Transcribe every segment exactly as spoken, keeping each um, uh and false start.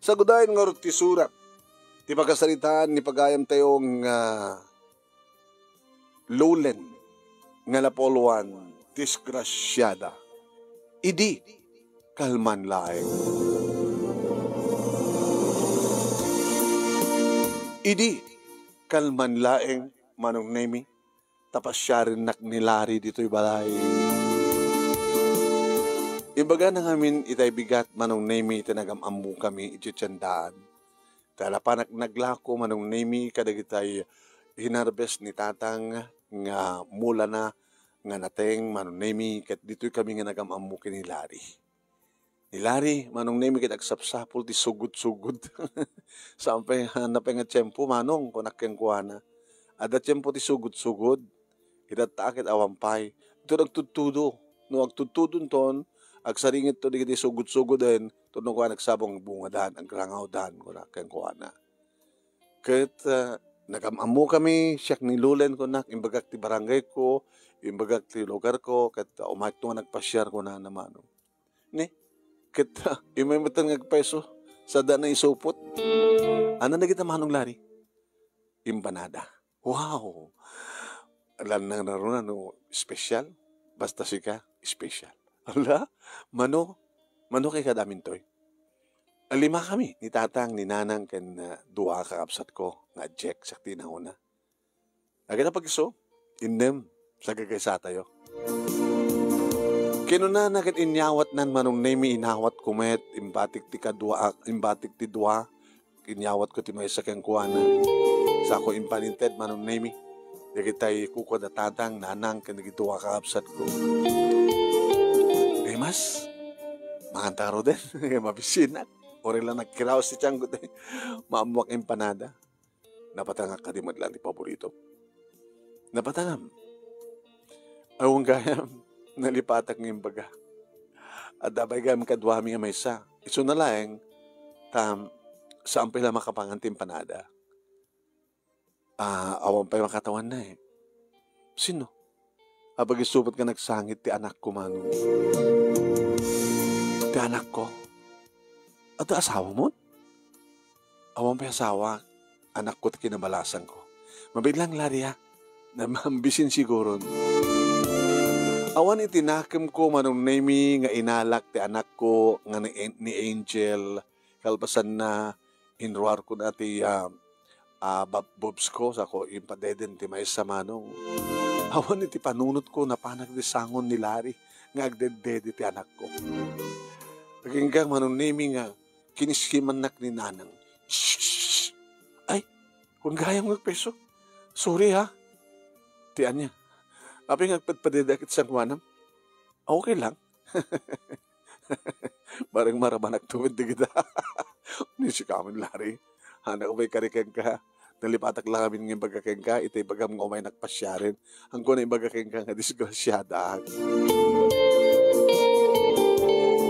Nagudayen ngarud ti surat ti pakasaritaan ni pagayamtayo nga Lulen nga napulwan, disgrasiada. Idi kalman laeng. Idi kalman laeng, Manong Nemi, ta pasiarennak ni Larry ditoy balay. Imbagana ngamin itay bigat, Manong Nemi, iti nagam-ammokami idiay tiendaan. Ta napanak naglako, Manong Nemi, kadagitay hinarbes ni Tatang nga mulana nga nateng, Manong Nemi, ket ditoy kami nga nagam-ammo ken ni Larry. Ni Larry, Manong Nemi, ket agsapsapul ti sugod-sugod. Saan pay, hanna pay nga tiempo, Manong, kunak kenkuana. Adda tiempo ti sugod-sugod. Itatta ket awan pay. Dito nagtudtudo. No agtudtudonton, agsaringetto dagiti sugod-sugoden, tapno kua nagsabong agbungadan, agrangawdan, kunak kenkuana. Ket, ah, nagam-ammokami, siak ni Lulen, kunak, imbagak ti barangayko, imbagak ti lugarko, ket, ah, umayakto nga nagpasiar, kunana, Manong. Ne? Ket, ah, immay met nga agpayso, sada na isupot. Ania dagita, Manong Larry? Empanada. Wow! Lannang na runa no special, basta sika, special. Ala, mano, mano kay kadamintoy. Lima kami ni Tatang, ni Nanang, ken, ah, dua a kakabsatko nga ajjek, siak ti nauna. Dagita pag-isu, innem, sagagaysatayo. Kinunana ket inyawatnan, Manong Nemi, inawatko met, imbatik ti kadua, imbatik ti dua, inyawatko ti maysa kenkuana. Sako impaninted, Manong Nemi, dagitay kukua da Tatang, Nanang, ken dagiti dua a kakabsatko. Demas, makantaroden, mabisinak. Uray la nagkiraos ti tiangko, maammoak empanada. Napatangak kadi met laeng ti paborito. Napatangam. Awan gayam, nalipatak nga imbaga. Adda pay gayam kaduami nga maysa. Isuna laeng, ta, saan pay la makapangan ti empanada. Ah, awan pay makatawanna, eh. Sino? Apag-isu met nga nagsangit ti anakko, Manong. Ti anakko? Adda asawa met? Awan pay asawa, anakko ti kinabalasangko. Mabiit laeng, Larry, a. Namambisin siguron. Awan iti nakemko, Manong Nemi, nga inalak ti anakko nga ni, ni Angel. Kalpasanna, inruarkon a ti, ah, ah, bab-, boobsko, sako impadeden ti maysa, Manong. Awan iti panunotko, napanak ti sangon ni Larry nga agdeddede ti anakko. Agingga, Manong Nemi, nga kiniskimannak ni Nanang. Shh! Ay, kun gayam nga agpayso. Sorry, ha? Ti ania? Apay nga agpadpadedeak iti sangoanam? Okay lang. Bareng maramanakto met dagita. Ni sika met, Larry. Anak, may kari kenka. Nalipatak la ngamin nga imbaga kenka, iti ibagam nga umaynak pasiaren. Angko na imbaga kenka nga disgrasiada.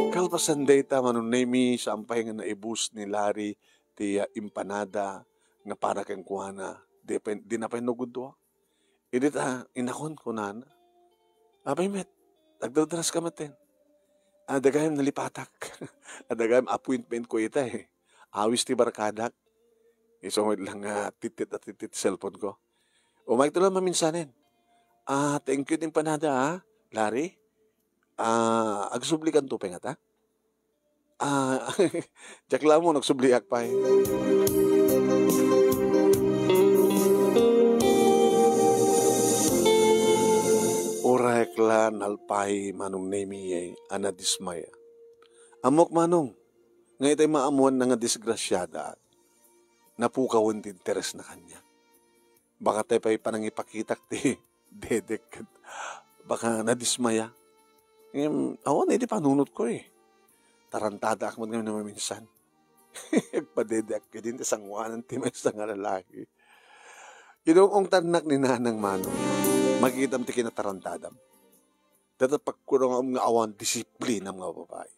Kalpasan dayta, Manong Nemi, saan pay nga naibus ni Larry ti, ah, empanada nga para kenkuana. Di pa, di na pay nagudua. Idi ta, inakon, kunana. Apay met, agdardaras ka met, ten. Adda gayam nalipatak. Adda gayam appointment ko ita, eh. Awis ti barkadak. Isu met lang nga tittit a tittit ti cellphone ko. Umayto lang maminsanen. Ah, thank you ti empanada, ah, Larry. Ah, agsublikanto pay ngata? Ah, diak la ammo no agsubliak pay. Uray la nalpay, Manong Nemi, a nadismaya. Ammok, Manong, nga itay maammoanna nga disgrasiada, napukawen ti interesna kaniak. Baka tay pay panangipakitak ti dedek ket baka nadismaya. Ngem, awan iti panunotko, eh. Tarantadaak met ngamin a maminsan. Agpadedeak ketdin ti sangoanan ti maysa nga lalaki. Inung-ungtannak ni Nanang, Manong. Makitam ti kinatarantadam. Dayta pagkunaam nga awan disiplinam nga babai.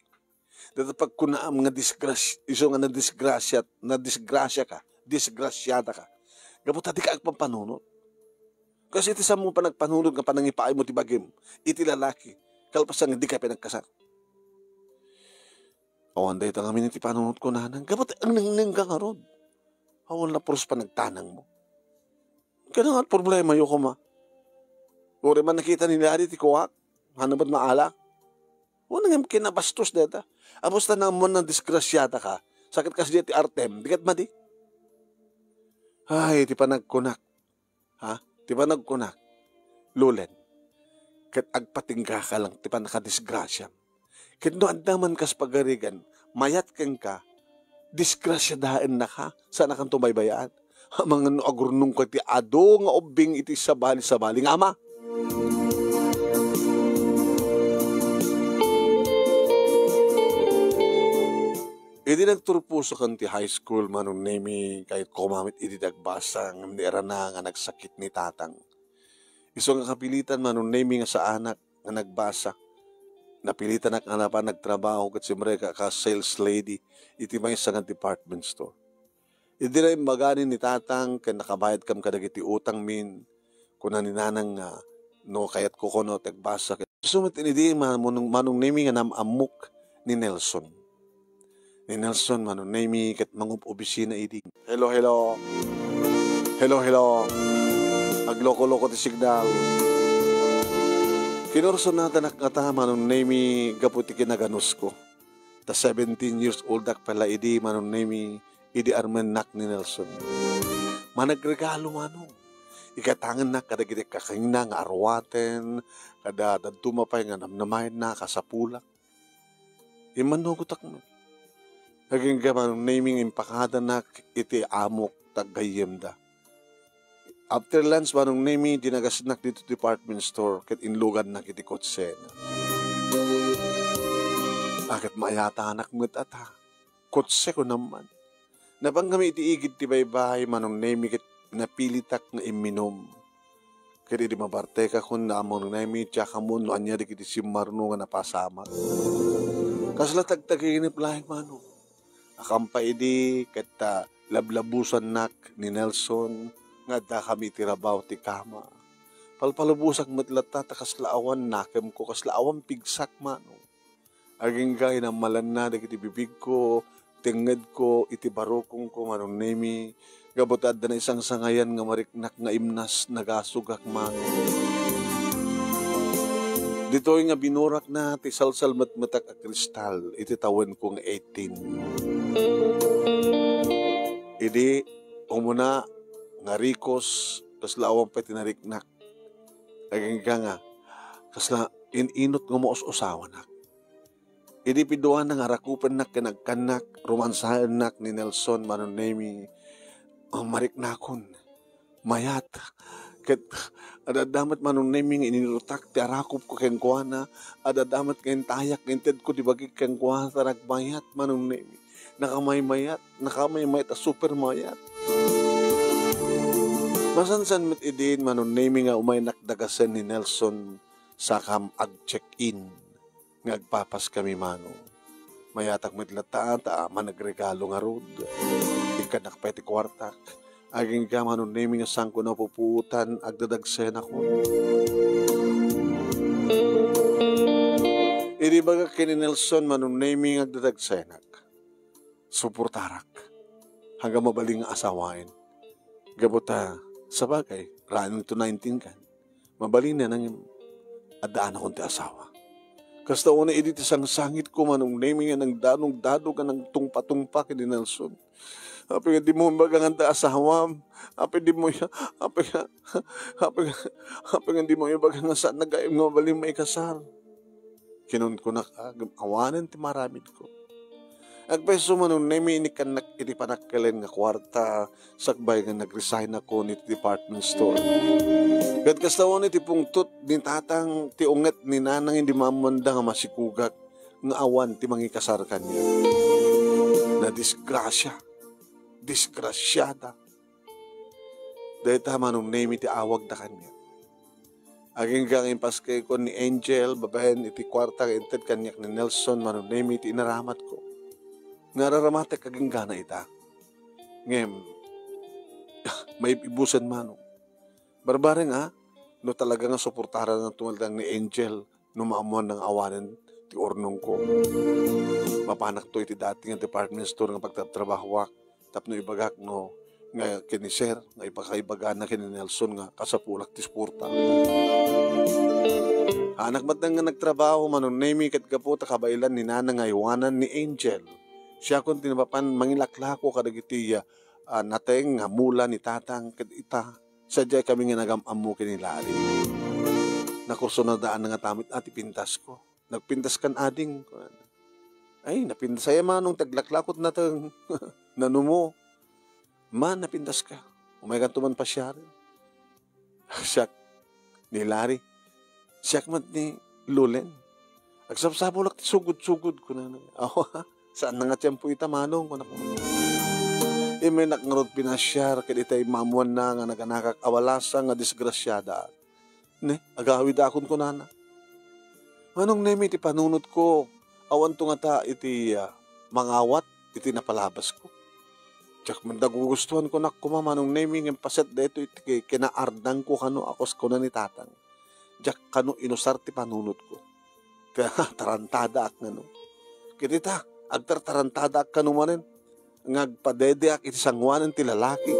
Dayta pagkunaam nga disgras-, isu nga nadisgrasya, nadisgrasya ka, disgrasyada ka. Gapu ta dika agpampanunot. Kas iti saanmo panagpanunot nga panangipaaymo ti bagim iti lalaki, kalpasan nga dika pay nagkasar. Awan dayta ngamin iti panunotko, nanang. Gapu ta angnengneng ka ngarud. Awan la puros panagtanangmo. Kaya nga problema yo koma. Uray man nakita ni Larry ti kuak, ano ba't maala? Wala nga kinabastos deta. Apos ta naman na disgrasyada ka. Sakit kasi ti artem, di kat madi. Ay, ti panagkunak. Ha? Ti panagkunak. Lulen. Ket agpatingga ka lang ti panakadisgrasyam. Ket no adda man kas pagarigan, mayat kenka, disgrasyadaennaka, saan a kanto baybayaan. Amangan no agurnong ka ti adu nga ubbing iti sabali-sabali nga ama. Idi nagturposakan ti high school, Manong Nemi, kayatko mamit idi agbasa ngem nairana nga nagsakit ni tatang. Isu nga kapilitan, Manong Nemi, nga saanak nga nagbasa. Napilitanak nga napan nagtrabaho ket simreka ka sales lady iti maysa nga department store. Idi naimbagani ni tatang ken nakabayadkam kadagiti utangmin, kuna ni nanang nga no kayatko kuno ti agbasa. Isu met idi, Manong, Manong Nemi, nga naam-ammok ni Nelson. Ni Nelson, Manong Nemi, ket mangub-obisina idi. Hello, hello. Hello, hello. Agloko-loko ti signal. Kinursunadanak ngata, Manong Nemi, gapu ti kinaganusko. Ta seventeen years old ak pay la idi, Manong Nemi, idi armennak ni Nelson. Managregalo, Manong. Ikatangennak kadagiti kakangina nga arwaten, kada dadduma pay nga namnamaenna, kasapulak. Immanugotak met. Agingga, Manong Nemi, nga impakadanak iti amok ta aggayyemda. After lunch, Manong Nemi, dinagasnak dito department store ket inlugannak iti kotsena. Aket maayatanak met ata. Kotse ko naman. Napan kami iti igid ti baybay, Manong Nemi, ket napilitak nga imminum. Ket idi mabartekakon, Manong Nemi, diak ammo no ania dagiti simmarno nga napasamak. Kasla tagtaginep laeng, Manong. Akampa idi ket ta lablabusannak ni Nelson nga adda kami iti rabaw ti kama. Palpalubosak met latta ta kasla awan nakemko, kasla awan pigsak, Manong. Agingga inammalanna dagiti bibigko, tengngedko, iti barukongko, Manong Nemi, gapu ta adda naisangsangayan nga mariknak nga imnas, nagasugak, Manong. Ditoy nga binurakna ti salsalmetmetak a kristal iti tawenko nga eighteen. Idi umuna nga rikos, kasla awan pay ti nariknak. Agingga nga, kasla in-inot nga maus-usawanak. Idi piduana nga arakupennak ken agkannak, romansaennak ni Nelson, Manong Nemi, ah, mariknakon. Mayat. Ket adda met, Manong Nemi, nga inirutak ti arakupko kenkuana. Adda met nga intayak nga intedko ti bagik kenkuana ta nagmayat, Manong Nemi. Nakamaymayat, nakamaymayat a super mayat. Masansan met idin, Manong Nemi, nga umaynak dagasen ni Nelson, sakam ag-check-in nga agpapas kami, Manong. Mayatak met latta ta managregalo ngarud. Ikkannak pay ti kuartak. Agingga, Manong Nemi, nga saanko napupuotan, agdadagsenakon. Idi bagak ken ni Nelson, Manong Nemi, nga agdadagsenak. Suportarak. Hanggang mabalin nga asawaen. Gapu ta, sabagay, running to nineteen kan. Mabalin nga nangem, addaanakon ti asawa. Kasta unay idi ti sangsangitko, Manong Nemi, nga nagdanong-danong nga nagtungpa-tungpa ken ni Nelson. Apay nga dimo ibaga nga adda asawam? Apay dimo, apay nga, apay nga, apay nga dimo ibaga nga saan naggayyem nga mabalin maikasar? Kinunkunak, agem awanen ti maramidko. Agpayso, Manong Nemi, inikkannak iti panakkilen nga kuarta, sakbay nga nag-resignakon iti department store. Ket kasta unay ti pungtot ni tatang ti unget ni nanang idi maammoanda nga masikugak nga awan ti mangikasar kaniak. Nadisgrasia. Disgrasiada. Dayta, Manong Nemi, ti awagda kaniak. Agingga nga impaskekon ni Angel babaen iti kuarta nga inted kaniak ni Nelson, Manong Nemi, ti inaramatko. Nga araramatek aginggana ita. Ngem, maib-ibusen, Manong. Barbareng, a, no talaga nga suportaran ang tumaltang ni Angel, no maammoan nga awanen ti urnongko. Mapanakto iti dati nga department store nga pagtatrabahoak tapno ibagak no nga ken ni Sir nga ipakaibagana ken ni Nelson nga kasapulak ti suporta. Anak met nga nagtrabaho, Manong Nemi, ket gapu ta kabaelan ni Nana nga aywanan ni Angel, siakon ti napapan mangilaklako kadagiti, ah, nateng nga mula ni Tatang ket ita, sadiay kami nga nagam-ammo ken ni Larry. Nakursunadaan nga tamit a ti pintasko. "Nagpintaskan, ading," kunana. "Ay, napintas aya, Manong, ti aglaklakot nateng. Nanumo? Man, napintaska. Umaykanto man pasiaren." Siak ni Larry. Siak met ni Lolen. "Agsapsapulak ti sugod-sugod," kunana. "Awa, saan nga tiempo ita, Manong," kunak. Immaynak ngarud pinasiar ket itay maammoanna nga naganakak a balasang nga disgrasiada. Ne, agawidakon kunana. Manong Nemi, iti panunotko, awanto ngata iti, ah, mangawat iti napalabasko. Diak met nagugustuhan, kunak koma, Manong Nemi, ngem paset daytoy iti ki-, kinaardangko kano a kas kuna ni Tatang. Diak kano inusar ti panunotko. Kaya tarantadaak ngano. Ket ita, agtartarantadaak kano manen nga agpadedeak iti sangoanan ti lalaki.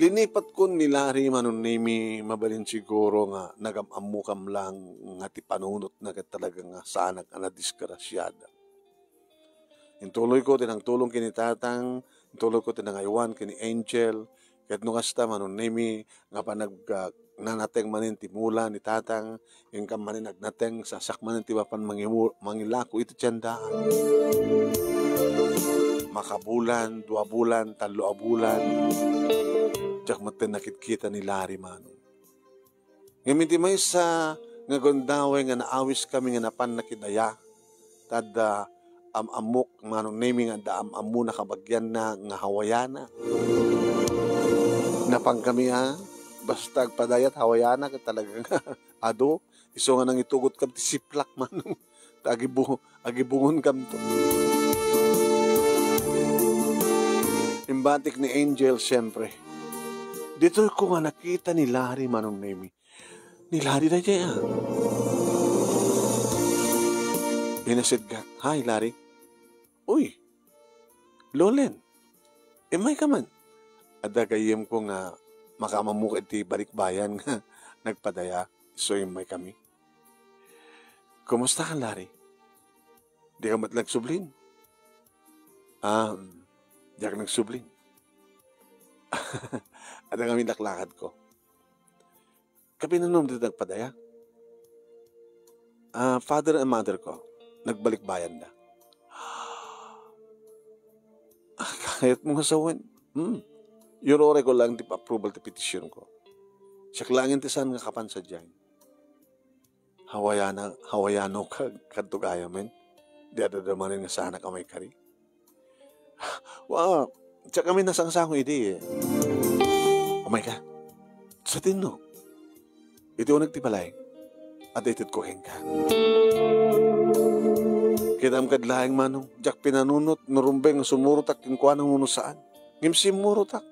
Linipatkon ni Larry, Manong Nemi, mabalin siguro nga nagam-ammokam lang nga ti panunotna ket talaga nga saanak a nadisgrasiada. Intuloyko ti nangtulong ken ni Tatang, intuloyko ti nangaywan ken ni Angel, ket no kasta, Manong Nemi, nga panag-, ah, nanateng manen ti mula ni Tatang, inka manen agnateng, sasak manen ti mapan mangimu-, mangilako iti tiendaan. Makabulan, dua bulan, tallo a bulan, diak metten nakitkita ni Larry, Manong. Ngem iti maysa nga gundaway nga naawiskami nga napanna ken aya, ta adda am-ammok, Manong Nemi, nga adda am-ammona kabagianna nga Hawaiana. Napankami a, basta agpadayat Hawaiana, ket talaga nga adu, isu nga nangitugotkami ti siplak, Manong. Ta agibu-, agibungonkamto. Imbatik ni Angel, siempre. Ditoyko nga nakita ni Larry, Manong Nemi. Ni Larry daydiay, a. Pinasidgak. "Hi, Larry." "Uy, Lolen, immayka man?" "Adda gayyemko nga makaammo iti balikbayan nga nagpadaya, isu immaykami." "Kumusta ka, Larry? Di ka met nagsublin?" "Ah, mm, diak nagsublin. Adda kami laklakadko." "Kapinunom ti nagpadaya?" "Ah, father and mother ko. Nagbalikbayanda." "Ah, kayatmo nga sawen?" "Hmm. Iur-urayko lang ti approval ti petition ko. Siak laeng ti saan nga kapan sadiay." "Hawaiana, Hawaiano ka, kadto gayamen? Di adda manen nga saanak a maikari?" "Wa, diak kami nasangsango idi, eh." "Umayka. Sa tinno. Iti uneg ti balay, adda itedko kenka." Kitam kad laeng, Manong, diak pinanunot no rumbeng nga sumurotak kenkuana wenno saan. Ngem simmurotak.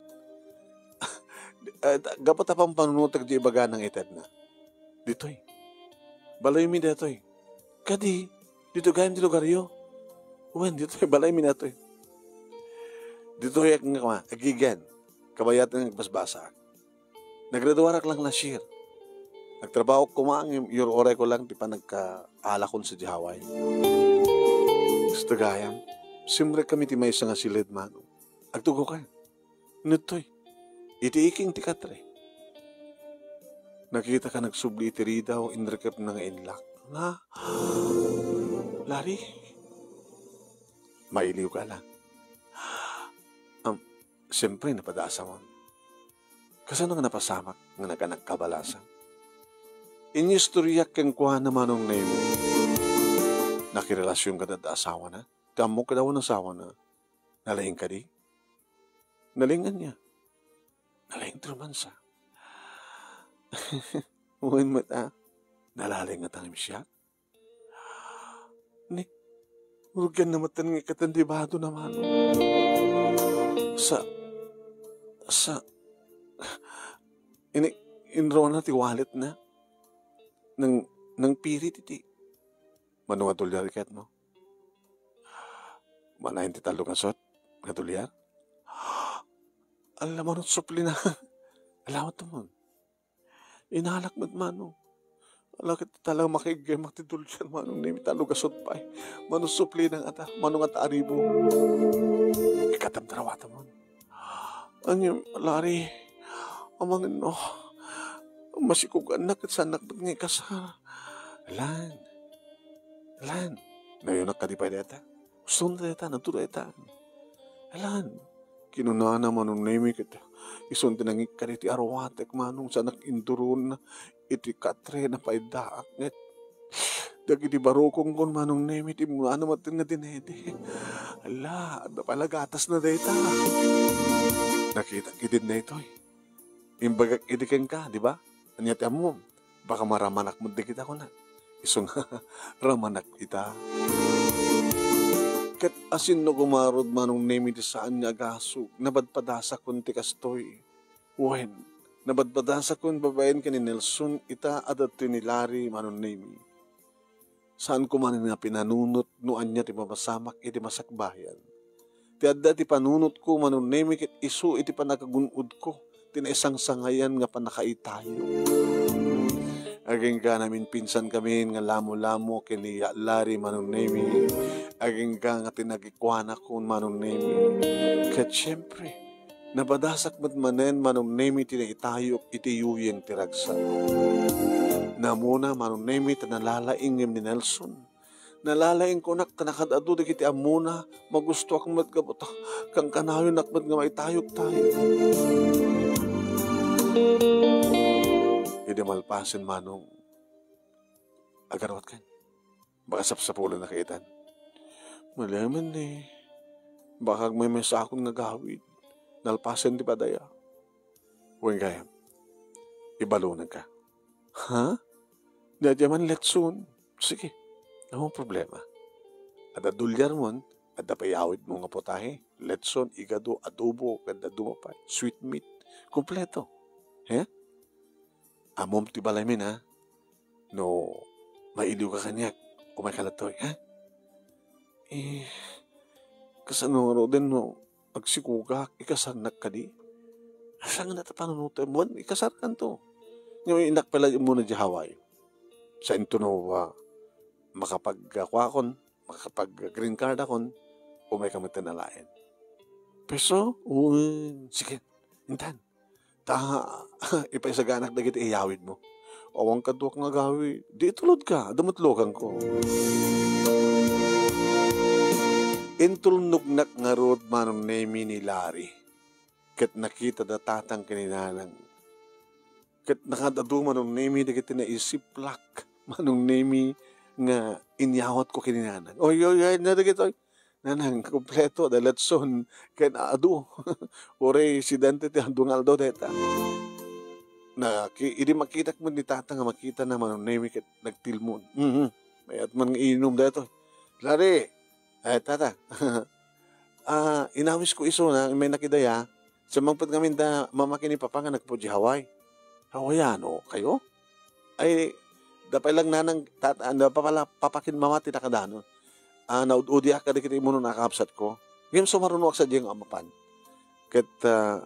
Eh, ta-, gapu ta pampanunotak di ibagana nga itedna. "Ditoy. Balaymi daytoy." "Kadi, ditoy gayam ti lugaryo?" "Wen, ditoy, balaymi daytoy." Ditoy ak nga, agigan, kabayatan nga agbasbasaak. Naggraduarak lang last year. Nagtrabaho koma ngem iur-urayko lang ti panagkaalakon sadiay Hawaii. Kasta gayam, simrekami ti maysa nga siled, Manong. Agtugokan. Nitoy, iti iking ti katre. Nakitaka nagsubli iti ridaw, inrekepna nga inlak. Na, Larry, mailiwka la. Am, siyempre, napadasawan. Kasano nga napasamak nga nagkabalasang? Inyistoriak kenkuana, Manong Nemo. Nakirelasionka da asawana? Ti ammok, kada awan asawana. Nalaing kadi? Nalaing ania? Nalaing ti romansa. Wen met a, nalaing nga tangim siak. Ni, rugian na met nga ikatan di bado na, Manong. Sa, sa, ini, inrona ti wallet na. nang, nangpirit iti. Mano nga dolyar iket mo? Manayon ti tallo gasut nga dolyar? Ala, mano suplina. Ala, tamon. Inalak met mano. Ala, ket talaga makaiggaymak ti dolyar, Manong Nemi, tallo gasut pay. Mano suplina nga ta, mano nga ta aribo. Ikatam tarawata mon. Ania, Larry, amangan no, masikugannak ket saannak met nga ikasar. Lan. Lan. Nayonak kadi pay dayta? Gusto na dayta, nanto dayta. Lan. Kinunana Manong Nemi ket isun ti nangikkan iti arwatek, Manong, saannak induron iti katre na pay daak, nget dagiti barukongkon, Manong Nemi, ti muna na maten nga dinede. Ala, adda pay la gatas na dayta. Nakitak idin daytoy. Imbagak idi kenka, di ba? Ania ti ammom? Baka maramanak met dagita kuna. Isu nga, ramanak ita. Ket asin no kumarod, Manong Nemi, ti saan nga agasok, nabadpadasakon ti kastoy. Wen, nabadpadasakon babaen ken ni Nelson ita a datoy ni Larry, Manong Nemi. Saan ko manen nga pinanunot no ania ti mapasamak iti masakbayan. Ti adda ti panunotko, Manong Nemi, ket isu iti pannakagun-odko ti naisangsangayan nga pannakaitayo. Agingga namimpinsan kami nga lamo-lamo ken ni Larry, Manong Nemi. Agingga nga tinagikuanakon, Manong Nemi. Ket siempre, nabadasak met manen, Manong Nemi, ti naitayok iti yuyeng ti ragsak. Namuna, Manong Nemi, ta nalalaingem ni Nelson. Nalalaingkonak ta nakaad-adu dagiti ammona, magustoak met gapu ta kankanayonak met nga maitayok-tayok. Idi malpasen, Manong, agaruatkan. Baka sapsapulennak itan. Malemen ni, baka agmaymaysakon nga agawid. Nalpasen ti padaya. Wen gayam, ibalonenka. Ha? Daydiay man letson. Sige, awan problema. Adda dolyarmon, adda pay awidmo nga putahe. Letson, igado, adobo, ken dadduma pay. Sweet meat. Kompleto. He? Ammom ti balaymi, ha? No mailiwka kaniak, umayka ditoy, ha? Eh, kasano ngaruden no agsikogak, ikasarnak kadi? Saan nga ta panunotem? Wen, ikasarkanto. Ngem innak pay la muna idiay Hawaii. Saanto no, ah, makapag-, ah, kuakon, makapag-green card akon, umayka met alaen. Peso? Wen, sige, intan. Ta, ipaisaganak dagiti iyawidmo. Awan kaduak nga agawid. Di itulodka, adda met loganko. Intulnognak ngarud, Manong Nemi, ni Larry. Ket nakitada tatang ken ni nanang. Ket nakaad-adu, Manong Nemi, dagiti naisiplak, Manong Nemi, nga inyawatko ken ni nanang. Oy, oy, oy, na dagitoy. Nanang, kompleto, adda letson, ken adu. Uray, sidente ti adu nga aldaw dayta. Na, ki-, idi makitak met ni tatang nga makitana, Manong Nemi, ket nagtilmon. Mhm. Mayat man nga inum daytoy. Larry, eh, tata. Ah, inawisko isuna, immay nakidaya. Simmangpet ngamin da mama ken ni papa nga nagpudi Hawaii. Hawaiano kayo? Ay, da pay lang nanang tat-, ano, papa-, papa ken mama ti nakadanon. Ah, naud-udiak kadagiti immuno a kakabsatko. Ngem sumarunoak sadiay nga mapan. Ket, ah,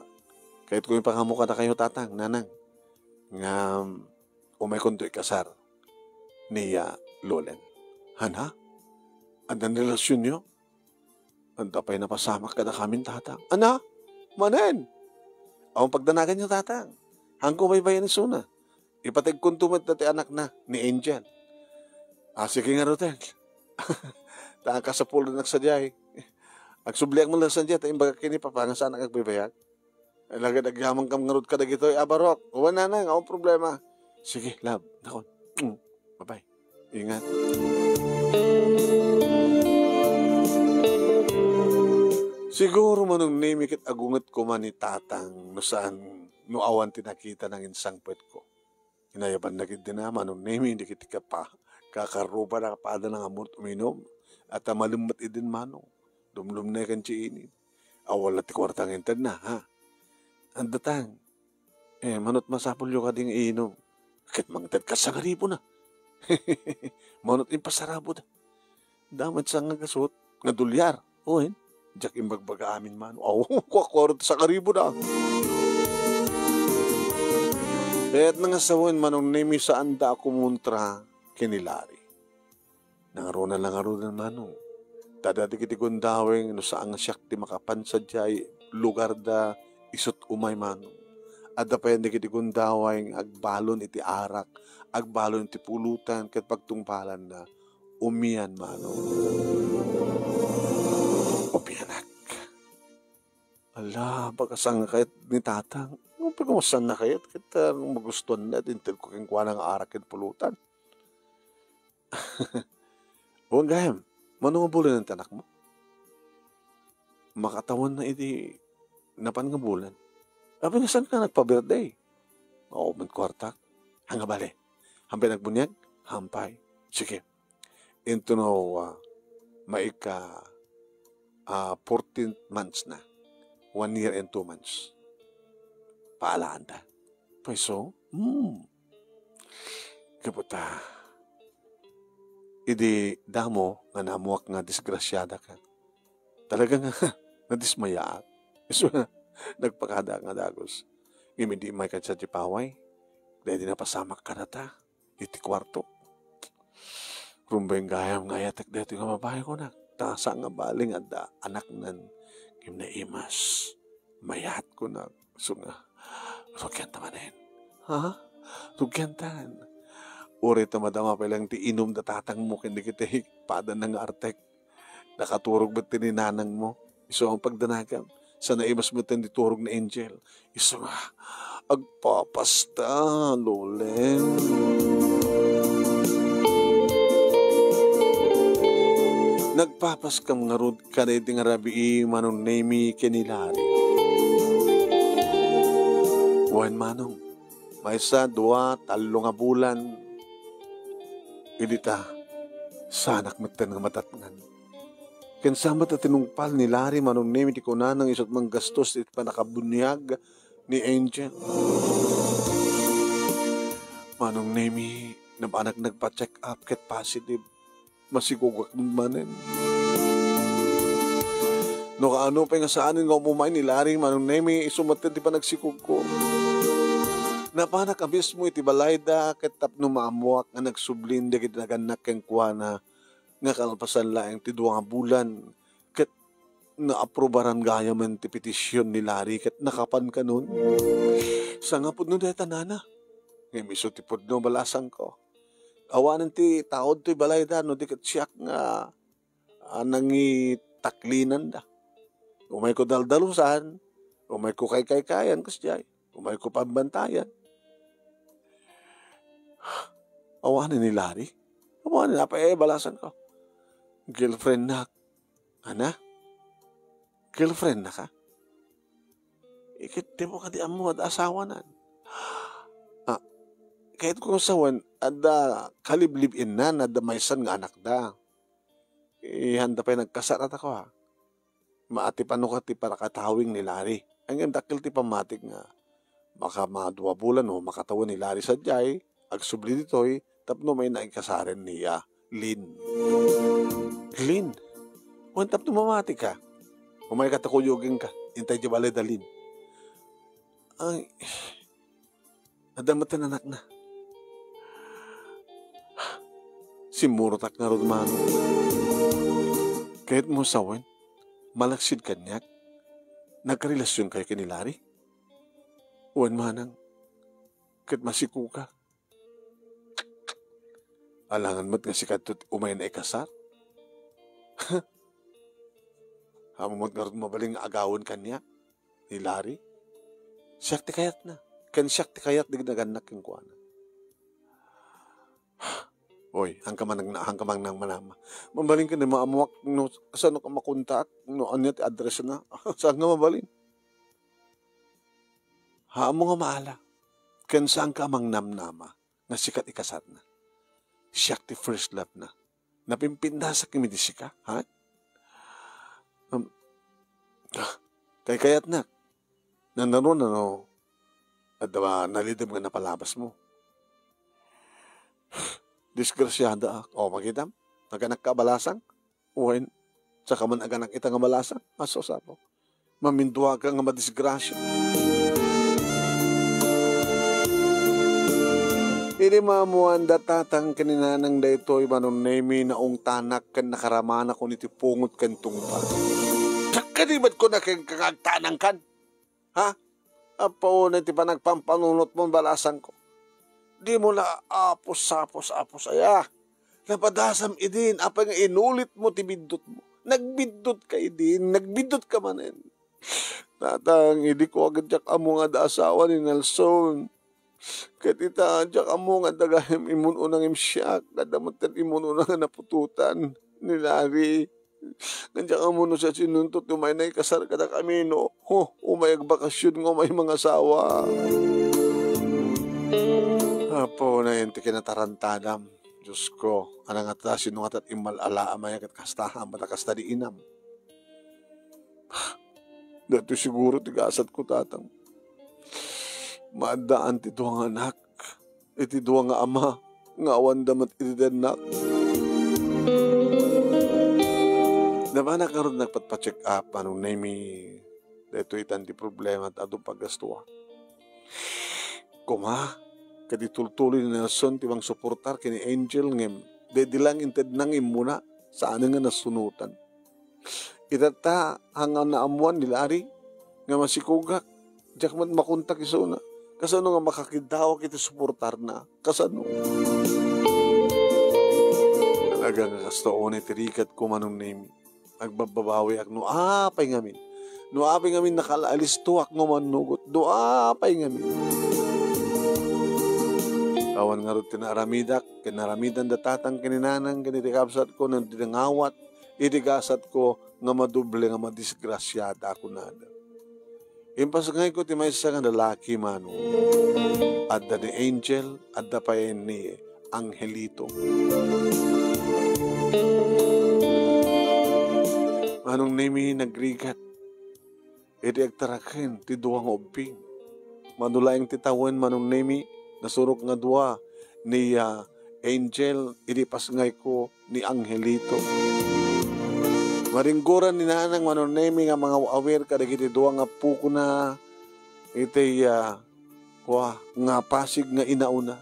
kayatko ipangamukan kadakayo, tatang, nanang, nga umaykonto ikasar ni, ah, Lolen. Hana? Adda ni relasyonyo? Adda pay napasamak kadakamin, tatang. Ana? Manen? Awan pagdanaganyo, tatang. Haanko baybayen isuna. Ipateg konto met dayta ti anakna, ni Angel. Ah, sige ngaruden. Ta kasapulannak sadiay. Agsubliak met laeng sadiay, ta imbagak ken ni papa nga saanak agbaybayag. Ay, lagad agyamankam ngarud kadagitoy a barok. Wen, nanang, awan problema. Sige, love. Dakon. Mm. Bye-bye. Ingat. Siguro, Manong Nemi, ket agunget koma ni tatang no saan, no awan ti nakita nanginsangpetko. Inayabanna ketdi, Manong Nemi, dagiti kapa-, kakarrubana, kapadana nga ammok uminum. At, ah, malem met idin, Manong. Lumlumneken ti init. Awan la ti kuarta nga intedna, ha? Adda tang. Eh, mano't masapulyo kadi nga iinum. Ket mangted ka sangaribona. Manot impasarabod. Damo ti sangagasut nga dolyar. Wen, diak imbagbaga amin, Manong. Aw, kuakuaro ti sakaribo da. Ket nangasawen, Manong Nemi, saanda a kumontra ken ni Larry. Nangaruna la ngaruden, Manong. Ta dagiti gundaway no saan nga siak ti makapan sadiay lugarda, isut' umay, Manong. Adda pay dagiti gundaway nga agbalon iti arak, agbalon iti pulutan, ket pagtungpalanna, umian, Manong. Umianak. Ala, bagasang kayat ni Tatang. Ano pagkamasan na kayat? Ket, ah, magustuhan na, tinted ko kenkuana nga arak ken pulutan. Wen gayam, mano nga bulan ti anakmo? Makatawen na iti napan nga bulan. Apay, saan ka nagpa-birthday? Awan met kuartak. Ania bale? Hampay nagbuniag? Hampay. Sige. Into no, ah, maika, ah, fourteen months na. One year and two months. Paalaanda. Payso? Hmm. Gapu ta, idi damo nga naammuak nga disgrasiada ka, talaga nga nadismayaak. Isu nga nagpakada nga dagus. Ngem idi umay kaniak sadiay paway, daydi napasamak kadata iti kuarto. Rumbeng gayam nga ayatek daytoy nga babai, kunak. Ta saan nga bali nga adda anaknan, ngem naimas. Mayat, kunak. Isu nga, rugianta manen. Ha? Rugiantan. Uray ta madama pay lang ti inum da tatangmo ken dagiti padanna nga artek. Nakaturog met ti ni nanangmo. Isu ang pagdanagam. Sa naimas met ti turog ni Angel. Isu nga, agpapasta, Lolen. Nagpapaskam ngarud kadaydi nga rabii, Manong Nemi, ken ni Larry. Wen, Manong, maysa, dua, tallo nga bulan, idi ta, saanak metten nga madatngan. Ken saan met a tinungpal ni Larry, Manong Nemi, ti kunana nga isut' manggastos iti pannakabuniag ni Angel. Manong Nemi, napanak nagpa-check up ket positive. Masikugak manen. No kaano pay nga saanen nga umumay ni Larry, Manong Nemi, isu met ti panagsikugko. Napanak a mismo iti balayda ket tapno maammuak nga nagsublin dagiti nagannak kenkuana nga kalpasan laeng ti dua nga bulan ket naaprubaran gayamen ti petision ni Larry ket nakapan kanon. Sangapudno dayta, nana. Ngem isu ti pudno, balasangko. Awanen ti taud toy balayda no di ket siak nga, ah, nangitaklinanda. Umayko daldalusan, umayko kaykaykayan kasdiay, umayko pambantayan. Awanen ni Larry? Awanen, apay, eh, balasangko. Girlfriendnak. Ana? Girlfriendnaka? Iket, dimo kadi ammo adda asawanan. Ah, kayatko nga sawen, adda kaliblib-innan, adda maysan nga anakda. Ihanda pay nagkasar, adda ko, ha. Maatipan no ka ti pannakatawing ni Larry. Ngem dakkel ti pammatik nga makamadua bulan no makatawen ni Larry sadiay, agsubli ditoy, tapno umay na ikasaren ni, ah, Lynn. Lynn? Wen, tapno mamatika. Umayka ta kuyogingka. Intay di balay da Lynn. Ay, adda met ti anakna. Simmurotak ngarud, Manong. Kayatmo sawen, malaksid kaniak, nagkarelasionkayo ken ni Larry? Wen, Manang, ket masikuka. Alangan met nga sika ti umay na ikasar. Ammom met ngarud mabalin nga agawen kaniak ni Larry. Siak ti kayatna. Ken siak ti kayat dagiti nagannak kenkuana. Oy, haanka man, haanka man nang manama. Mabalin ken maammuak no kasano ka makontak, no ania ti address na. Saan nga mabalin? Haanmo nga maala. Ken saanka a mangnamnama nga sika ti ikasarna. Siak ti first love na. Napimpindasak imi ti sika, ha? Um, ah, kaykayatnak. Nanaruna no adda nalidem nga napalabasmo. Disgrasiadaak. O, makitam? Naganakka a balasang? Wen, saka man aganak ita nga balasang? Aso, sapo. Maminduaka nga madisgrasia. Idi maammoan da tatang ken ni nanang daytoy, Manong Nemi, naungtanak ken nakaramanak iti pungot ken tungpal. Kadi met kuna kenka nga agtanangkan? Ha? Apo, unay ti panagpampanunotmo, balasangko. Dimo la apos-apos, apos aya. Napadasam idin, apay nga inulitmo ti biddutmo? Nagbiddutka idin, nagbiddutka manen. Tatang, idi ko agdiak ammo nga adda asawa ni Nelson. Ket ita, diak ammo nga adda gayam immun-una nga imsiak, adda met immun-una nga naputotan ni Larry. Ngem diak ammo no siak sinuntot ti umay naikasar kadakami, no? Ho, umay agbakasyon nga umay mangasawa. Apo, nayon ti kinatarantadam. Diosko, ania ngata, sino ngata ti immal-alaam aya ket kasta, ammom ta kasta di inam. Daytoy siguro ti gasatko, tatang. Maaddaan ti dua nga anak, iti dua nga ama, nga awanda met iti dennak. Nabanak ngarud nagpatpa-check up, Manong Nemi, daytoy itan ti problema ta adu paggastuak. Koma, ket itultuloy ni Nelson ti mangsuportar ken ni Angel ngem daydi lang intedna nga immuna, saanen nga nasunotan. Itatta, haan nga naammoan ni Larry nga masikogak, diak met makontak isuna. Kasano nga makakiddawak iti suportarna? Kasano? Talaga nga kasta unay ti rigatko, Manong Nemi. Agbabbabawiak no apay ngamin. No apay ngamin nakalaalistoak nga mannugot. No apay ngamin. Awan ngarud ti naaramidak, ken naaramidan da tatang ken ni nanang, ken iti kabsatko, nga dinangawat iti gasatko nga madoble nga madisgrasiada, kunada. Impasngayko ti maysa nga lalaki, Manong. Adda ni Angel, adda pay ni Angelito. Manong Nemi, nagrigat iti agtaraken ti dua nga ubbing. Mano laeng ti tawen, Manong Nemi, nasurok nga dua ni, ah, Angel idi pasngayko ni Angelito. Maringgoran ni nanang, Manong Nemi, nga mangaw-awir kadagiti dua nga pukona iti, ah, kua, nga pasig nga inauna.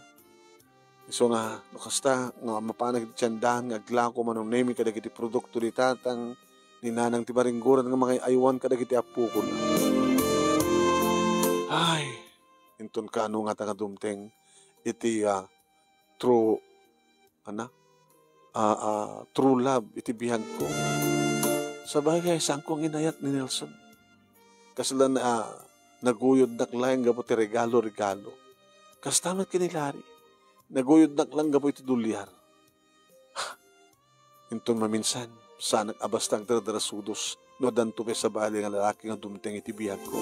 Isu nga, no kasta, nga mapanak iti tiendahan nga aglako, Manong Nemi, kadagiti produkto ni tatang, ni nanang ti maringgoran nga mangay-aywan kadagiti appokona. Ay, inton kaano ngata nga dumteng iti, ah, true, ana? Ah, ah, true love iti biagko. Sabagay, saanko nga inayat ni Nelson. Kasla na, ah, naguyodnak laeng gapu ti regalo-regalo. Kasta met ken ni Larry. Naguyodnak lang gapu iti dolyar. Inton maminsan, saanak a basta agdardarasudos no addanto pay sabali nga lalaki nga dumteng iti biagko.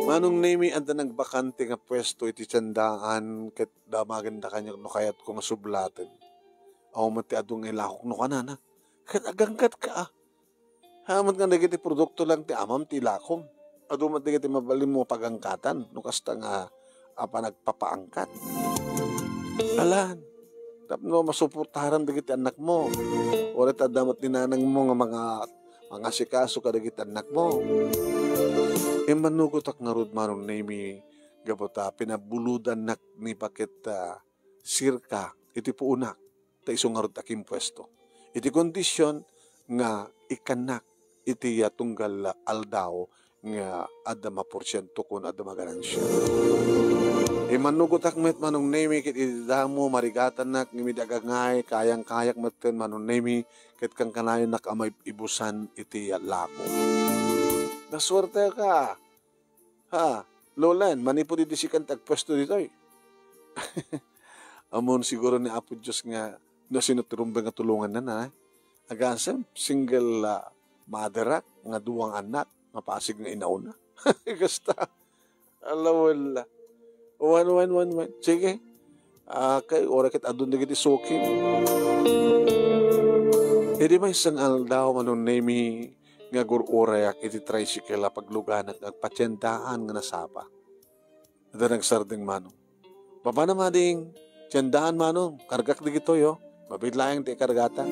Manong Nemi, adda nagbakante nga puesto iti tiendaan ket damagen da kaniak no kayatko nga sublaten. Awan met ti adu nga ilakok no kanana. Ket agangkatka, a. Haan met nga dagiti produkto lang ti amam ti ilakom. Adu met dagiti mabalinmo a pagangkatan no kasta nga a panagpapaangkat. Alan, tapno masuportaran dagiti annakmo. Uray ta adda met ni nanangmo nga manga-, mangasikaso kadagiti annakmo. Immanugotak ngarud, Manong Nemi, gapu ta pinabulodannak ni baket, ah, sirka iti puonak. Ta isu ngarud a kimpuesto. Iti kondisyon nga ikkannak iti, ah, tunggal aldaw nga adda maporsiento ken adda maganansia. Immanugotak met, Manong Nemi, ket iti damo, marigatannak, ngem idi agangay, kayang-kayak metten, Manong Nemi, ket kankanayonak a maib-ibusan iti, ah, lako. Nasuerteka. Ha, Lolan, manipud idi sikan ti agpuesto ditoy. Ammon siguro ni Apo Dios nga no sino ti rumbeng nga tulonganna, a. Agasem, single, ah, mother ak, nga duang anak, nga pasig nga inauna. Kasta. Ala, wala. Wen, wen, wen, wen. Sige. Ah, kay, uray ket adun dagiti sukim. Idi maysa nga aldaw, Manong Nemi, nga agur-urayak iti tricycle a pagluganak nga agpatiendaan nga nasapa. Adda nagsardeng, Manong. Papanam, ading, tiendaan, Manong, kargak dagitoy, oh. Mabiit laeng ti ikargata.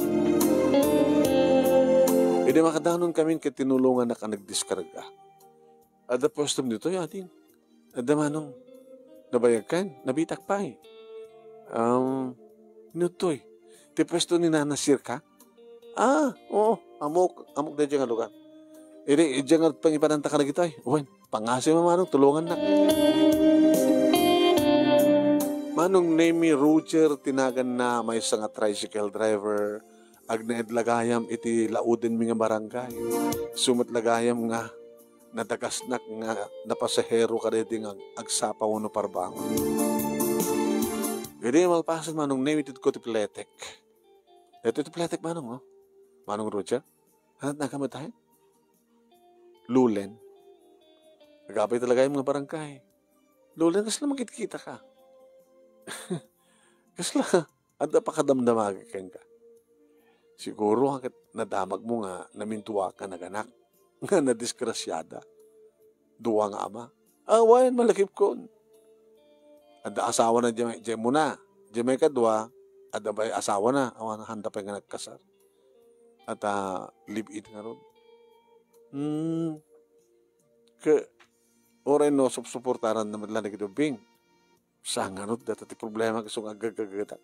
Idi makadanon kami ket tinulongannak a nagdiskarga. Adda puestom ditoy, ading. Adda, Manong. Nabayagkan, nabitak pay. Um, inuttoy. Ti puesto ni Nana Sirka? Ah, oo, amok, amok daydiay nga lugar. Idi, idiay nga pangipadanta kadagitoy. Wen, pangasem, Manong, tulongannak. Manong Nemy, Roger ti naganna, maysa nga tricycle driver. Agnaed la gayam iti laudenmi nga barangay. Isu met la gayam nga nadagasnak nga napasahero kadaydi nga agsapa wenno parbangon. Idi malpasen, Manong Nemy, itedko ti pletek. Daytoy ti pletek, Manong, oh. Manong Roger? Anat nakamatayen? Lulen. Agapay talaga yung mga barangay. Lulen, kasla makitkita ka. Kasla, adda pakadamdamag kenka. Siguro, ket nadamagmo nga namintuak nga naganak, nga nadisgrasiada. Dua nga ama. Awan, malakipkon. Adda asawana diay, diay muna. Diay maikadua, adda pay asawana. Awan, handa pay nga nagkasar. At, ah, live-in ngarud. Hmm. Ke, uray no, supsuportaran naman lang dagiti ubbing. Saan ngarud, dayta ti problema, isu nga agagagatak.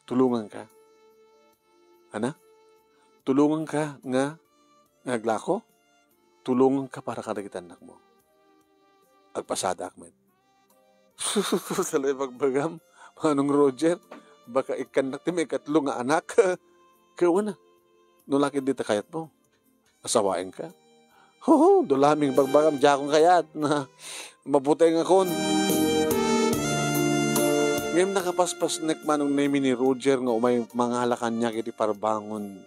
Tulonganka. Ana? Tulonganka nga, nga aglako? Tulonganka para kadagiti annakmo. Agpasadaak met. Sus, sus, sus, salay bagbagam, Manong Roger. Baka ikkannak ti maikatlo nga anak. Kaya wala. No laki di ta kayatmo. Asawaenka? Huhu, dulamin bagbagam, diakon kayat. Mabutengakon. Ngem nakapaspasnek, Manong Nemy, ni Roger nga umay mangala kaniak iti parbangon.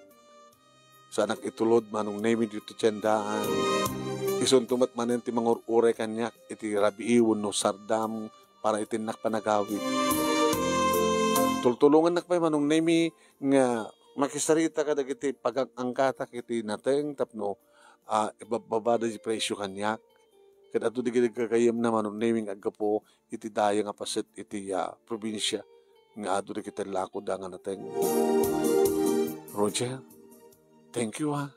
Saanak itulod, Manong Nemy, ditoy tiendaan. Isunto met manen ti mangur-uray kaniak iti rabii wenno sardam para iti innak panagawid. Tultulongannak pay, Manong Nemy, nga makisarita kadagiti pagangkata iti nateng tapno, ah, ibabbabada ti presio kaniak. Ket adu dagiti gagayyemna, Manong Nemy, nga aggapu iti daya nga paset iti, ah, probinsia nga adu dagiti lakoda nga nateng. Roger, thank you, ha.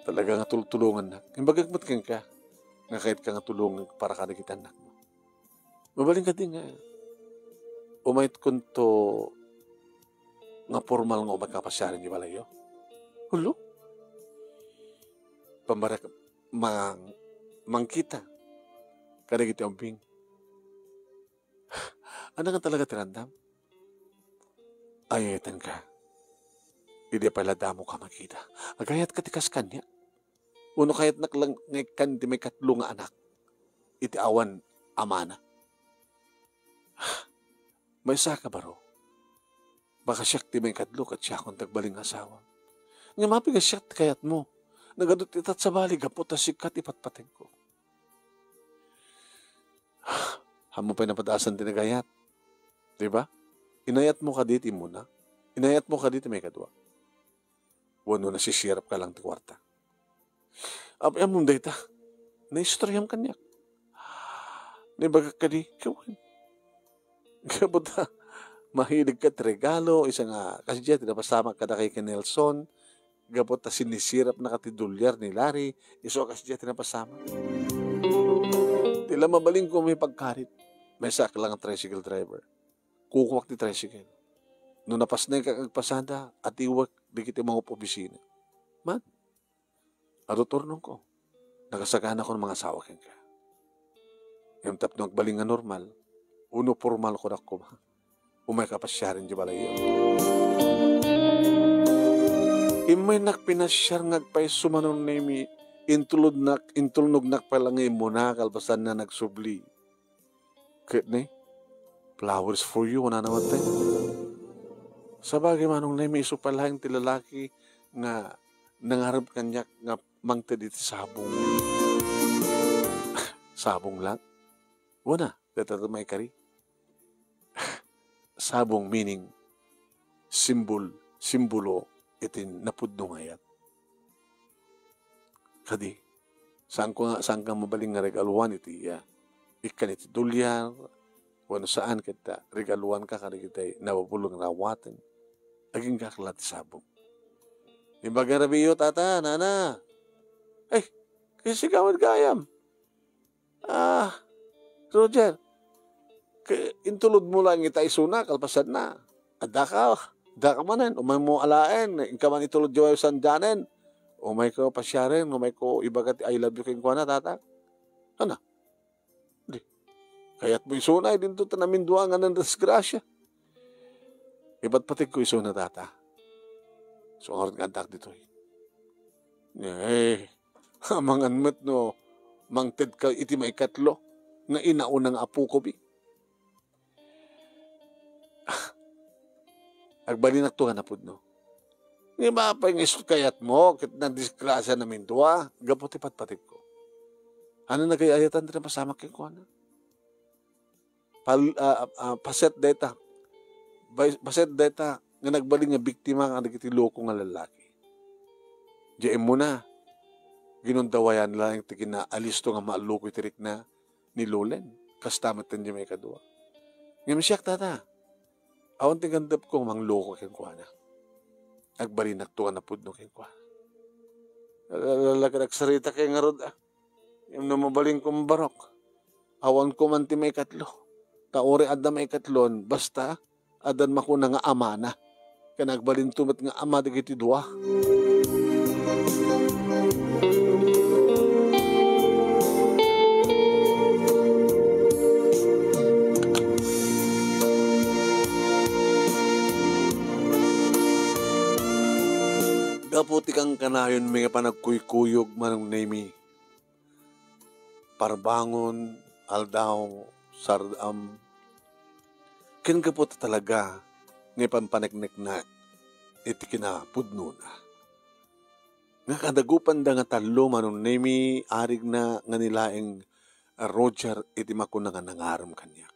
Talaga nga tultulongannak. Imbagak met kenka nga kayatka nga tulongan para kadagiti annakmo. Mabalin kadi nga umaytkonto nga pormal nga umayka pasiaren ti balayyo? Hulo? Pambarek mang-, mangkita kadagiti ubbing. Ania nga talaga ti randam? Ay, ayatenka. Idi pay la damo ka makita. Agayatka ti kas kaniak. Wenno kayatnak lang nga ikkan ti maikatlo nga anak iti awan amana. Maysa ka baro. Baka siak ti maikatlo ket siakon ti agbalin nga asawa. Ngem apay nga siak ti kayatmo? Nagadut itat sabali gapu ta sika ti patpatengko. Ammom pay napadasan ti nagayat. Di ba? Inayatmo kadi ti immuna? Inayatmo kadi ti maikadua? Wenno nasisirapka lang ti kuarta? Apay ammom dayta? Naistoriam kaniak. Naibagak kadi, kawan. Gapu ta mahilig ka ti regalo, isa nga, kasdiay ti napasamak kadakay ken Nelson, gapu ta sinisirapnaka ti dolyar ni Larry, isu a kasdiay ti napasamak. Ti la mabalinko may pagkarit, maysaak lang a tricycle driver. Kukuak ti tricycle. No napasneka agpasada, atiwek dagiti mangup-obisina. Man, adu turnongko. Nakasaganakon mangasawa kenka. Ngem tapno agbalin nga normal, wenno pormal konak koma, umayka pasiaren ti balayyo. Immaynak pinasiar nga agpayso, Manong Nemy, intulodnak, intulnognak pay la nga immuna kalpasanna nagsubli. Ket ni, "Flowers for you," kunana met. Sabagay, Manong Nemy, isu pay laeng ti lalaki nga nangarem kaniak nga mangted iti sabong. Sabong lang? Wen a, dayta ti maikari. Sabong meaning, simbol, simbolo iti napudno nga ayat. Kadi, saanko nga, saanka mabalin nga regaluan iti, ah, ikkan iti dolyar, wenno saan ket, ah, regaluanka kadagiti nabubulong nga awaten. Agingga la ti sabong. Imbag nga rabiyo, tata, nana. Ay, kasigawan gayam. Ah, Roger, ke-, intulod mo lang ita isuna, kalpasanna. Adda ka, adda ka manen, umay mo alaen, inka man itulod diay sandianen. Umay ko pasiaren, umay ko ibaga ti I love you kenkuana, tata. Ana? Di. Kayat mo isuna, idinto ta namindua nga nadisgrasya. Ipatpategko isuna, tata. So, ngarud nga addak ditoy. Eh, amangan met no mangted ka iti maikatlo nga inauna nga apokomi. Agbalinakto nga napudno. Ngem apay nga isu kayatmo ket nadisgrasya namindua gapu ti patpategko? Ania nagay-ayatan ti napasamak kenkuana? Pal-, ah, ah, paset dayta. Bay-, paset dayta nga nagbalin nga biktima kadagiti loko nga lallaki. Diay immuna, ginundawayan laeng ti kinaalisto nga maalluko iti rikna ni Lolen. Kasta met diay maikadua. Ngem siak, tata, awan ti gandepko nga mangloko kenkuana. Agbalinakto nga napudno kenkuana. Lalaken agsarita kay ngarud, ah. Ngem no mabalinko, barok, awanko man ti maikatlo. Ta uray adda maikatlon, basta addan makuna nga amana. Ken agbalinto met nga ama dagiti dua. Gapu ti kankanayonmi nga panagkuykuyog, Manong Nemi, parbangon, aldaw, sardam, ken gapu ta talaga nga ipanpaneknekna iti kinapudnona. Nga kadagupanda nga tallo, Manong Nemi, arigna nga ni laeng Roger iti makuna nga nangarem kaniak.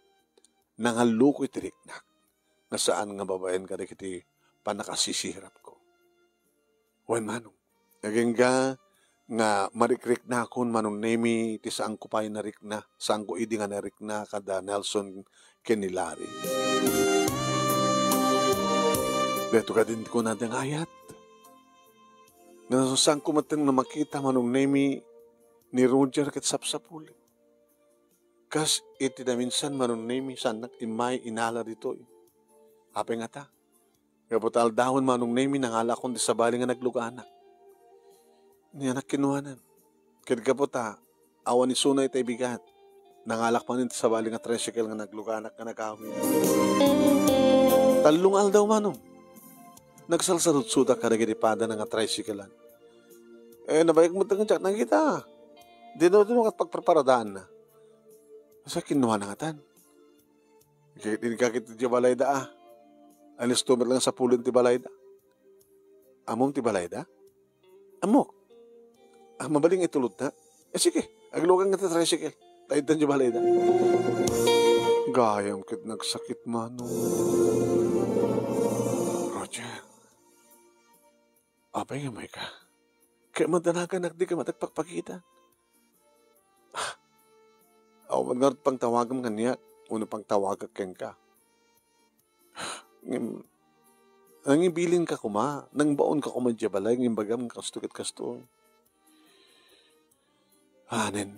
Nangalluko iti riknak nga saan nga babaen kadagiti pannakasisirapko. Wen, Manong, agingga nga marikriknakon, Manong Nemi, ti saanko pay narikna, saanko idi nga narikna kada Nelson ken ni Larry. Daytoy kadin ti kunada nga ayat. Nga saanko metten nga makita, Manong Nemi, ni Roger ket sapsapuli. Kas iti naminsan, Manong Nemi, saannak immay inala ditoy. Apay ngata? Gapu ta aldawen, Manong Nemi, nangalakon ti sabali nga nagluganak. Ni anak kinuanan. Ket gapu ta awan isuna itay bigat, nangalak manen ti sabali nga tricycle nga nagluganak nga nagawid. Tallo nga aldaw, Manong. Nagsalsaludsodak kadagiti padana nga tricycle-an. Eh, nabayag met nga diak nakita. Dino, dino ket pagpreparadaanna. Sa kinuana ngatan. Ket inka ket idiay balayda, a. Alisto met lang sapulen ti balayda. Ammom ti balayda? Ammok. Ah, mabalin nga itulodta? Eh, sige, aglugan nga ta tricycle. Ta intan idiay balayda. Gayam ket nagsakit, Manong. Roger. Apay nga mayka? Ket madanaganak, dika met agpakpakita. Ah, awan ngarud pangtawagem kaniak, wenno pangtawagak kenka. Ngem, nangibilinka koma, nangbaonka koma idiay balay, nga imbagam nga kasto ket kasto. Anen,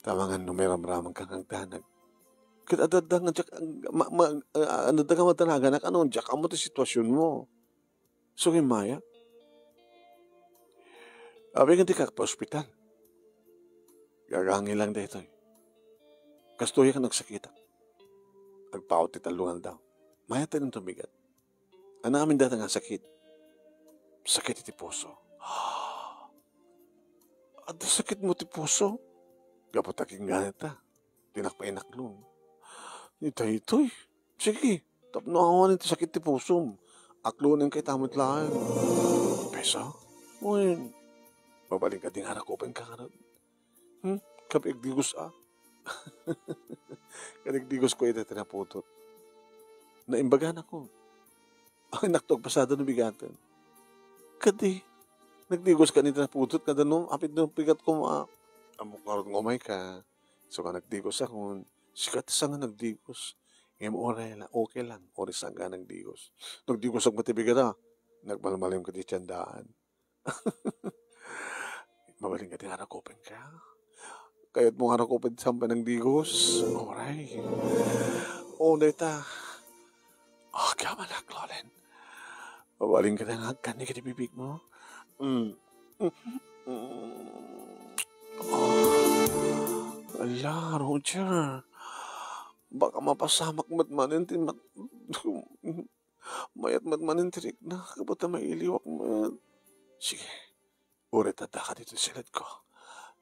ta amangan no mairamramangka nga agdanag. Ket adda nga diak, ma-, ma-, ah, adda nga madanaganak, ano, diak ammo ti sitwasionmo. So, ngem mayat. Apay nga dika agpa-ospital? Gagangi lang daytoy. Kastoyak nga nagsakitak. Agpaut ti tallo nga aldaw. Mayat ti tumigat. Ania amin dayta nga sakit? Sakit iti puso. Adda sakitmo ti puso? Gapu ta kinganita. Dinak pay inaklon. Ni daytoy. Sige, tapno awan ti sakit ti pusom. Aklonenka ita met laeng. Pesa? Wen, mabalin kadi nga arakupenka ngarud. Hmm? Kapiigdigos a. Kapiigdigosko ita ti napudot. Naimbaganak. Ay, nakto, agpasada no bigaten. Kadi, Nagdigos ka ni ta putot nga danum, apid no pigat koma. Ammok ngarud nga umayka. So nga nagdigos akon, sika ti saan nga nagdigos. Ngem uray la, okay lang, uray saan ka nagdigos. Nagdigos ak met ti bigat, a. Nagmalmalim ka ti tiendaan. Mabalin ka ti nga rakupenka? Kayatmo nga rakupen ti saan pay nagdigos? Uray. O, dayta. O, kamanak, Lolen. Mabalin ka nga agkanni iti bibigmo? Mm. Mm. Ah. Ala, Roger. Baka mapasamak met manen ti mat-, mayat met manen ti rikna, kabat ta mailiwak met. Sige. Uray ta addaka ditoy siledko.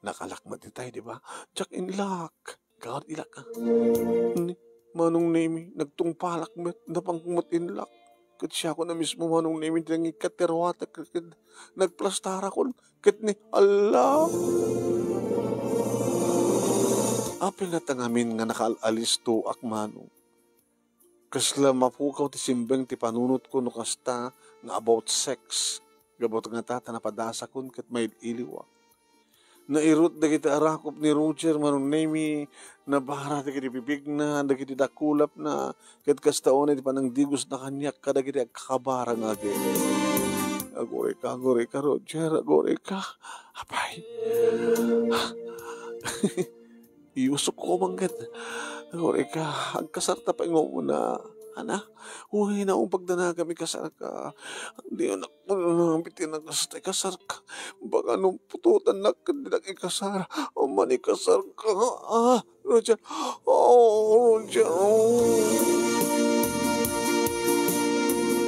Nakalak met itay, di ba? Diak inlak. Gawad ilak, a. Ni, Manong Nemi, nagtungpalak met, napanko met inlak. Ket siakon a mismo, Manong Nemi, ti nangikkat ti ruatek, ket nagplastarakon, ket ni, ala! Apay ngata ngamin nga nakaal-alistoak, Manong? Kasla mapukaw ti simbeng ti panunotko no kasta nga about sex. Gapu ta ngata ta napadasakon ket mail-iliwak. Nairut dagiti arakop ni Roger, Manong Nemi, nabara dagiti bibigna, dagiti dakulapna, ket kasta unay ti panangdigosna kaniak kadagiti agkakabara nga agek. Agurayka, agurayka, Roger, agurayka. Apay. Iyusok ko man ket. Agurayka, agkasarta pay nga umuna. Ana? Uy, naung pagdanagam, ikasarka. Di anak mo na, bitin na kasta ikasarka. Baka nung pututan na, ket dinak ikasar. Aman ikasarka. Ah, Roger. Oh, Roger. Oh.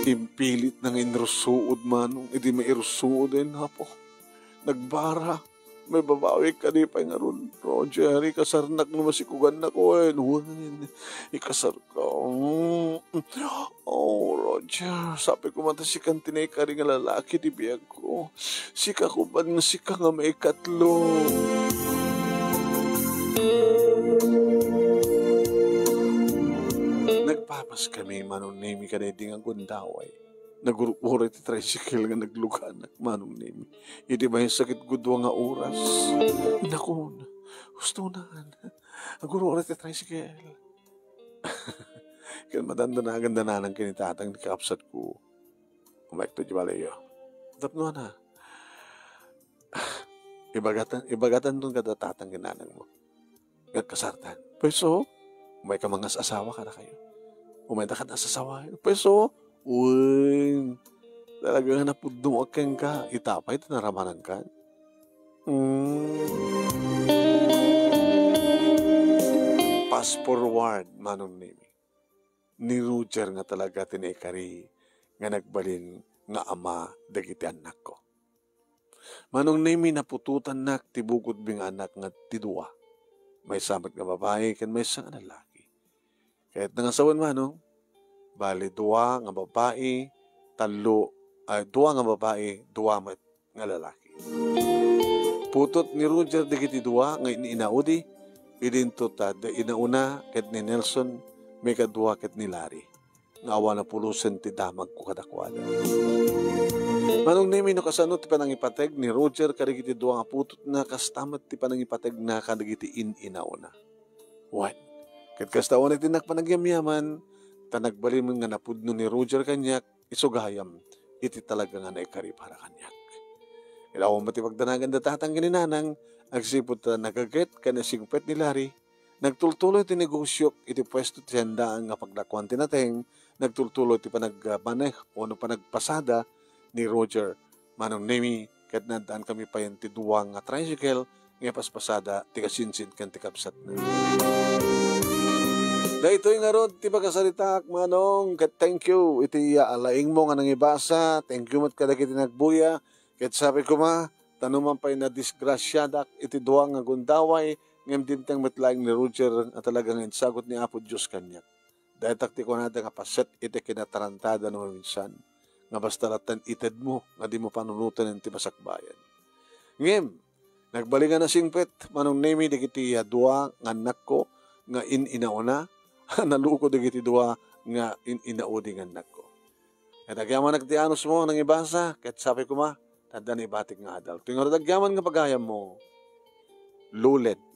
Impilit na nga inrusuod, Manong. Idi mairusuod, en, apo. Nagbara. Maibabawi kadi pay ngarud, Roger, ikasarnak no masikugannak, wen, wen, ikasarka. Mm. Oh, Roger, sapay koma ta sikan ti naikari nga lalaki ti biagko. Sika koma nga sika nga maikatlo. Nagpapas kami, Manong Nemi, kadaydi nga gundaway. Nagur-uray ti tricycle nga nagluganak, Manong Nemi. Idi maysa ket gudua nga oras. Nakon, hustonan. Agur-uray ti tricycle. Ket madandanagan-dananan ken ni tatang ti kakabsatko. Umayakto idiay balay. Tapno ana, ibagatan, ibagatanton kada tatang ken nanangmo. Agkasartan. Pweso, umayka mangas-asawa kadakayo. Umayta kan asasawa. Pweso, wen, talaga nga napudno kenka, ita pay ti naramanankan. Mm. Fast forward, Manong Nemi. Ni Roger nga talaga ti naikari nga nagbalin nga ama dagiti annakko. Manong Nemi, naputotannak ti bukotmi nga annak nga ti dua. Maysa met nga babai ken maysa nga lalaki. Kayatna nga sawen, Manong, bali dua nga babai, tallo, ay, dua nga babai, dua met nga lalaki. Putot ni Roger dagiti dua nga in-inaudi, idinto ta da inauna ket ni Nelson, maikadua ket ni Larry. Nga awan a pulosen ti damagko kadakuada. Manong Nemi, no kasano ti panangipateg ni Roger kadagiti dua nga putotna, kasta met ti panangipategna kadagiti in-inauna. Wen, ket kasta unay ti innak panagyamyaman, ta nagbalin nga napudno ni Roger kaniak, isu gayam iti talaga nga naikari para kaniak. Ket awan met ti pagdanagan da tatang ken ni nanang, agsipud ta nagaget ken nasingpet ni Larry, nagtultuloy ti negosiok iti puesto ti sandaan nga paglakuan ti nateng, nagtultuloy ti panagmaneho wenno panagpasada ni Roger, Manong Nemi, ket naaddaan kami payen ti dua nga tricycle nga ipaspasada ti kasinsin ken ti kabsatna. Daytoy ngarud ti pakasaritaak, Manong, ket thank you iti alaingmo nga nangibasa. Thank you met kadagiti nagbuya. Ket sapay koma, ta no man pay nadisgrasiadak iti dua nga gundaway, ngem dimteng met laeng ni Roger nga talaga nga insagut ni Apo Dios kaniak. Daytak ti kunada nga paset iti kinatarantada no maminsan, nga basta latta itedmo nga dimo panunoten ti masakbayan. Ngem, nagbalin nga nasingpet, Manong Nemi, dagiti, ah, dua nga annakko nga in-inauna, nalukod dagiti dua nga in-inaudi nga annakko. Ket agyamanak ti anusmo a nangibasa, ket sapay koma, ta adda naibatik nga adal. Toy ngarud, agyaman nga pagayammo, luled